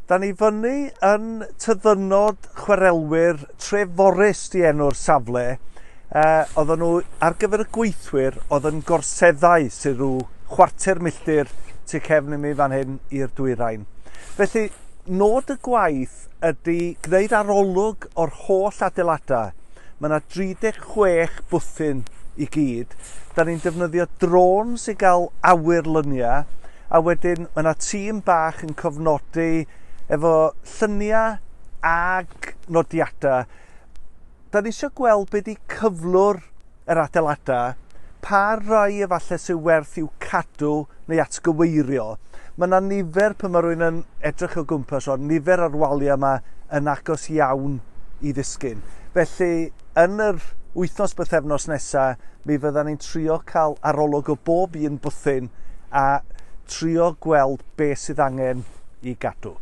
Da ni fyny yn Tyddynnod Chwarelwyr, Treforys di enw'r safle. Oedden nhw ar gyfer y gweithwyr oedd yn gorseddau sydd rhyw chwarter milltir tu cefn i mi fan hyn i'r dwyrain. Felly, nod y gwaith ydy gwneud arolwg o'r holl adeiladau. Mae yna 36 bwthyn i gyd. Da ni'n defnyddio drones i gael awyrlyniau, a wedyn mae yna tîm bach yn cofnodi efo lluniau ag nodiadau. Da ni eisiau gweld be di cyflwr yr adeiladau, pa rai efallai sydd werth i'w cadw neu atgyweirio. Mae yna nifer, pan mae rhywun yn edrych o gwmpas, o nifer o'r waliau yma yn agos iawn i ddisgyn. Felly, yn yr wythnos bythefnos nesaf, mi fyddan ni'n trio cael arolwg o bob un bwthyn a trio gweld beth sydd angen i gadw.